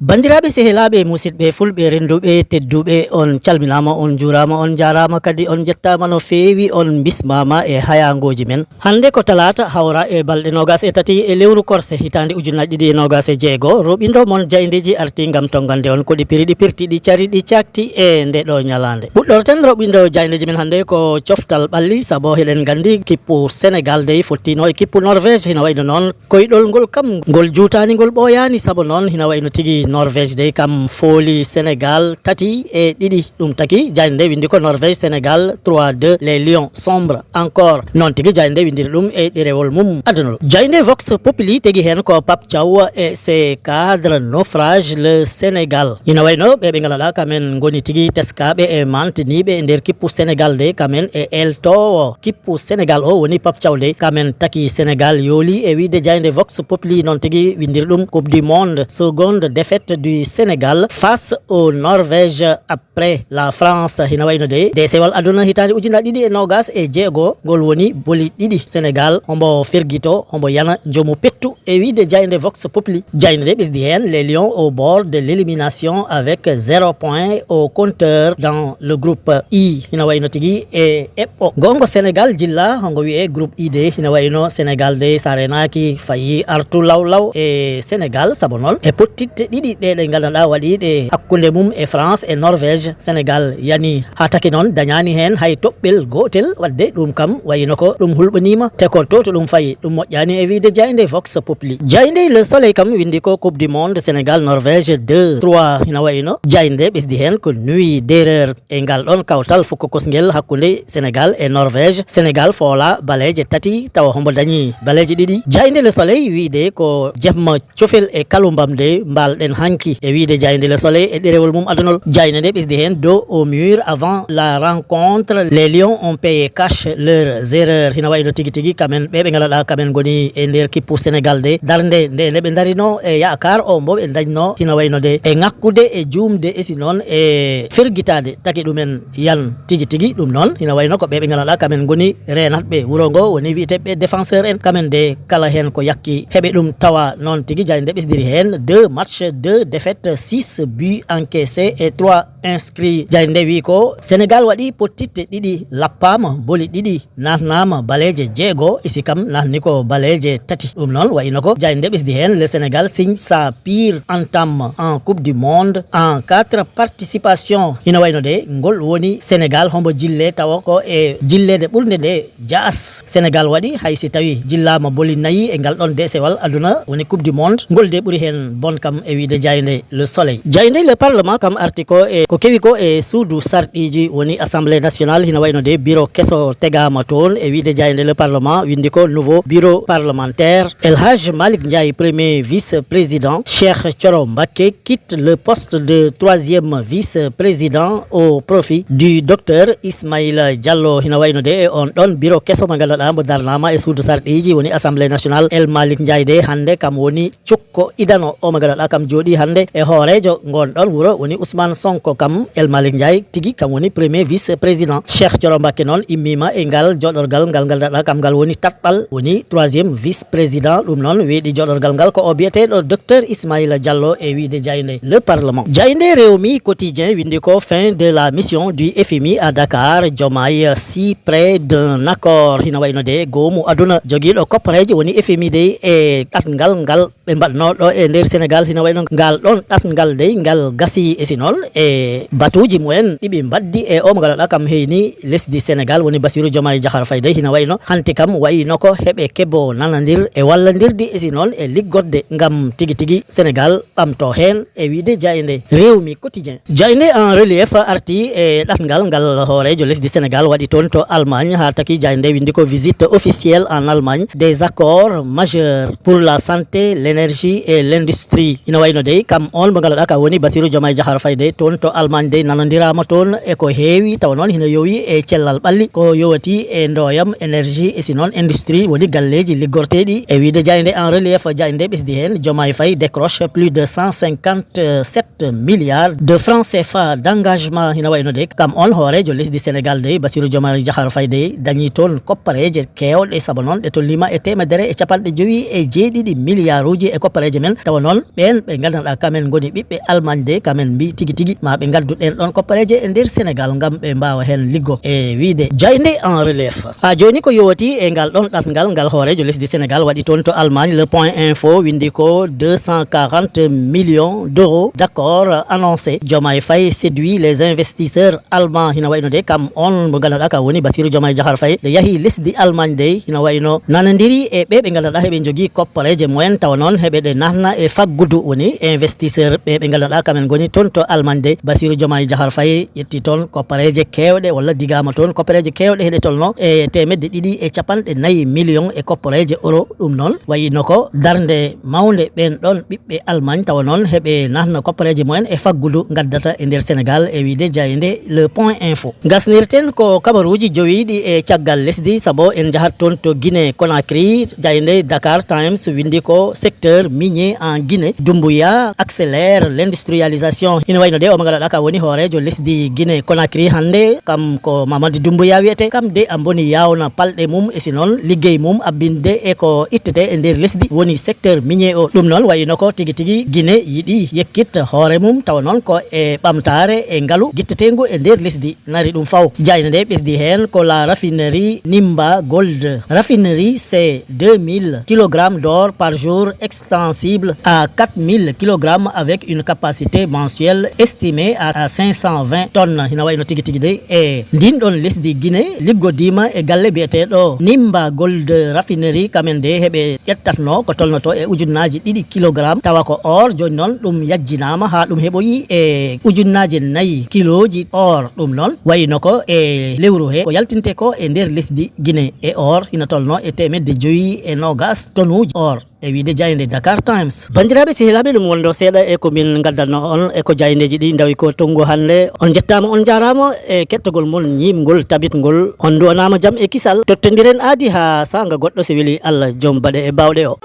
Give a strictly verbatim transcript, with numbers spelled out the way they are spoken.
Banndiraaɓe, sehilaaɓe, musidɓe fulɓe, rennduɓe, tedduɓe, on calminaama, on njuuraama, on njaaraama, kadi on njettaama no feewi, on mbismaama e hayaangooji men. Hannde ko talaata, hawra e balɗe noogas e tati e lewru korse, hitaande ujunnaji ɗiɗi e noogas e jeego, roɓindo mon jaayndeeji arti ngam tonngande on ko ɗi piri, ɗi pirti, ɗi cari, ɗi caakti e nde ɗo ñalaande. Puɗɗorten roɓindo jaayndeeji men hannde ko coftal ɓalli, sabo heɗen nganndi kippu Senegal dey fottino e kippu Norvège, hina wayno noon koyɗol ngol kam ngol juutaani, ngol ɓooyaani, sabo noon hina wayno tigi Norvège dey kam fooli Senegal tati e ɗiɗi. Ɗum taki jaaynde nde winndi ko Norvège, Senegal trois deux, les Lions sombres encore. Noon tigi jaaynde nde winndiri ɗum e ɗerewol mum adunol. Jaaynde Vox Populi tegi heen ko Pape Thiaw et ses cadres naufrage le Sénégal. Ina wayno ɓe ɓe ngannduɗaa kamen ngoni tigi teskaaɓe e mantiniiɓe e nder kippu Senegal de, kamen e eltoowo kippu Senegal o woni Pape Thiaw de, kamen taki Senegal yooli e wiide jaaynde Vox Populi noon tigi winndiri ɗum Coupe du Monde, seconde défaite du Sénégal face au Norvège après la France. Hina wayno de, desewal aduna hitaande ujunnaji ɗiɗi e noogas e jeego, ngol woni boli ɗiɗi Senegal, hombo fergito, hombo yana njomu pettu e wiide jaaynde Vox Populi. Jaaynde nde ɓesdi heen, les Lions au bord de l'élimination avec zéro point au compteur dans le groupe I. Hina wayno tigi e eɓɓo. Ngongo Senegal jilla, hongo wi'e groupe I de, hina wayno Senegal de, sa renaaki fayi artu law law e Senegal, sabo noon e pottitte ɗiɗi ɗe ɗe ngannduɗaa waɗiiɗe hakkunde mum e France e Norvège, Senegal yani haa taki noon dañaani heen hay toɓɓel gootel, waɗde ɗum kam wayino ko ɗum hulɓaniima, te ko to to ɗum fayi, ɗum moƴƴaani e wiide jaaynde Vox Populi. Jaaynde Le Soleil kam winndi ko Coupe du Monde Senegal Norvège deux trois, hina wayno jaaynde ɓesdi heen ko nuit d'erreur e ngal ɗon kawtal fukko kosngel hakkunde Senegal e Norvège. Senegal foola baleeje tati, tawa hombo dañi baleeje ɗiɗi. Jaaynde Le Soleil wiide ko jemma cofel e kalumbam de mbalɗen hanki e wiide jaaynde Le Soleil e ɗerewol mum adunol. Jaaynde nde ɓesdi heen dos au mur avant la rencontre. Les Lions ont payé cash leurs erreurs. Hina wayno tigi tigi kamen ɓe ɓe ngannduɗaa kamen ngoni e nder kippu Senegal de. Darnde nde nde ɓe ndarino e yaakaar o mbo ɓe dañno hina wayno de e ŋakkude e juumde e si noon e fergitaade taki ɗumen yan tigi tigi. Ɗum noon hina wayno ko ɓe ɓe ngannduɗaa kamen ngoni reenatɓe wuro ngo, woni wiyeteeɓe défenseur en, kamen de kala heen ko yakki heɓe ɗum tawa. Noon tigi jaaynde ɓesdiri heen deux matchs, deux défaites, six buts encaissés et trois inscrits. Jaaynde nde wi ko Senegal waɗi pottitte ɗiɗi, lappaama boli ɗiɗi, naatnaama baleeje jeego, isi kam naatni ko baleeje tati. Ɗum noon wayino ko jaaynde nde ɓesdi heen, le Sénégal signe sa pire entame en Coupe du Monde en quatre participations. Hino wayno de ngol woni Senegal hombo jille tawa ko e jilleede ɓurnde nde jaas Senegal waɗi, hay si tawi jillaama boli nayi e ngal ɗon desewal aduna woni Coupe du Monde. Ngol de ɓuri heen bon kam e wiide jaaynde Le Soleil. Jaaynde Le Parlement kam arti ko e ko kewi ko e suudu sarɗiiji woni Assemblée nationale, hino wayno de bureau keso tegaama toon e wiide jaaynde Le Parlement, winndi ko nouveau bureau parlementaire. El Hadj Malick Ndiaye, premier vice-président, Cheikh Thioro Mbacké quitte le poste de troisième vice-président au profit du docteur Ismaïla Diallo. Hino wayno de e on ɗon bureau keso mo ngannduɗaa mbo darnaama e suudu sarɗiiji woni Assemblée nationale. El Malick Ndiaye de hannde kam woni cukko idano o mo ngannduɗaa kam jooɗii hannde e hooreejo ngon ɗon wuro woni Ousmane Sonko. Kam El Malick Ndiaye tigi kam woni premier vice-président. Cheikh Thioro Mbacké noon immiima e ngal jooɗorgal ngal ngannduɗaa kam ngal woni tatɓal, woni troisième vice-président. Ɗum noon weeɗi jooɗorgal ngal ko o biyeteeɗo docteur Ismaïla Diallo e wiide jaaynde Le Parlement. Jaaynde Rewmi Quotidien winndi ko fin de la mission du F M I à Dakar, Diomaye si près d'un accord. Hino wayno de goomu aduna jogiiɗo koppareeje woni F M I de e ɗatngal ngal ɓe mbaɗno ɗo e nder Senegal, hino wayno ngal ɗon ɗatngal dey ngal gasi. E si noon e batuuji mumen ɗi ɓe mbaddi e o mo ngannduɗaa kam heyni lesdi Senegal woni Bassirou Diomaye Diakhar Faye dey, hino wayno hanti kam wayno ko heɓe kebo nanandir e wallandirdi e si noon e liggodde ngam tigi tigi Senegal ɓamto heen e wiide jaaynde Rewmi Quotidien. Jaaynde En Relief arti e ɗatngal ngal hooreejo lesdi Senegal waɗi toon to Allemagne, haa taki jaaynde winndi ko visite officielle en Allemagne des accords majeurs pour la santé, l'énergie et l'industrie. Ina wayno Dey kam on mo ngannduɗaa ka woni Bassirou Diomaye Diakhar Faye dey, toon to Allemagne dey nanondirama toon e ko heewi, tawa noon hino yowi e cellal ɓalli, ko yowati e ndooyam, énergie, e si noon industrie, woni galleeji liggorteeɗi. E wiide jaaynde En Relief, jaaynde ɓesdi heen, Diomaye Faye décroche plus de cent cinquante-sept milliards de francs C F A d'engagement. Hino wayno de kam on hooreejo lesdi Sénégal dey, Bassirou Diomaye Diakhar Faye dey, dañi toon koppareeje keewɗe, sabu noon ɗe tolniima e teemedere e capanɗe jowi e jeeɗiɗi milliards uji e koppareeje men. Tawa noon ɓeen ɓe nganndanɗaa kamen ngoni ɓiɓɓe Allemagne de, kamen mbi tigi tigi ma ɓe ngaddu ɗeen ɗoon koppareeje e nder Sénégal ngam ɓe mbaawa heen liggo. E wiide jaaynde En Relief, haa jooni ko yowati e ngal ɗoon ɗatngal ngal hooreejo lesdi Sénégal waɗi toon to Allemagne. Le Point Info winndi ko deux cent quarante millions d'euros d'accord annoncés. Diomaye Faye séduit les investisseurs allemands. Hino wayno de kam on mo nganndanɗaa ka woni Bassirou Diomaye Diakhar Faye, nde yahi lesdi Allemagne dey, hino wayno nanondiri e ɓe ɓe nganndanɗaa heɓe njogii koppareeje mumen, tawa noon heɓe ɗe naatna e faggudu, woni investisseur ɓe ɓe nganndanɗaa kamen ngoni toon to Allemagne dey. Bassirou Diomaye Diakhar Faye ƴetti toon koppareeje keewɗe, walla digaama toon koppareeje keewɗe, heɗe tolno e teemedde ɗiɗi e capanɗe nayi millions e koppareeje euro. Ɗum noon wayino ko darnde mawnde ɓeen ɗoon ɓiɓɓe Allemagne, tawa noon heɓe naatna koppareeje mumen e faggudu ngaddata e nder Sénégal, e wiide jaaynde Le Point Info. Ngasnirten ko kabaruuji jowiiɗi e caggal lesdi, sabu en njahat toon to Guinée Conakry. Jaaynde Dakar Times winndi ko secteur minier en Guinée, Doumbouya accélère l'industrialisation. Hino wayno de o mo nganndanɗaa ka woni hooreejo lesdi Guinée Conakry hannde, kam ko Mamadi Doumbouya wiyetee, kam de a mboni yaawna palɗe mum, e si noon liggey mum abbinde e ko ittetee e nder lesdi, woni secteur minier o. Ɗum noon wayino ko tigi tigi Guinée yiɗi yekkit hoore mum, tawa noon ko e ɓamtaare e ngalu gitteteengu e nder lesdi nari ɗum faw. Jaaynde nde ɓesdi heen ko la raffinerie Nimba Gold. Raffinerie, c'est deux mille kilogrammes d'or par jour, extensible à quatre mille kilogrammes avec une capacité mensuelle estimée à cinq cent vingt tonnes. Hino wayno tigi tigi dey e ndin ɗon lesdi Guinée liggodiima e galle biyeteeɗo Nimba Gold Raffinerie, kamen de heɓe ƴettatno ko tolnoto e ujunnaaji ɗiɗi kilogramme, tawa ko or. Jooni noon ɗum yajjinaama haa ɗum heɓoyi e ujunnaaje nayi kilooji or. Ɗum noon wayino ko e lewru he ko yaltinte ko e nder lesdi Guinée e or hina tolno e teemedde jowi e noogas tonuuji or, e wiide jaaynde Dakar Times. Banndiraaɓe sehilaaɓe, ɗum wonɗo seeɗa e ko min ngaddanno on e ko jaayndeeji ɗi ndawi ko tongu hannde. On njettaama, on njaaraama e kettogol mon ñiiɓngol, tabitngol. On nduwanaama jam e kisal. Tottondiren aadi haa saanga goɗɗo, so weli Allah, joom baɗe e baawɗe o.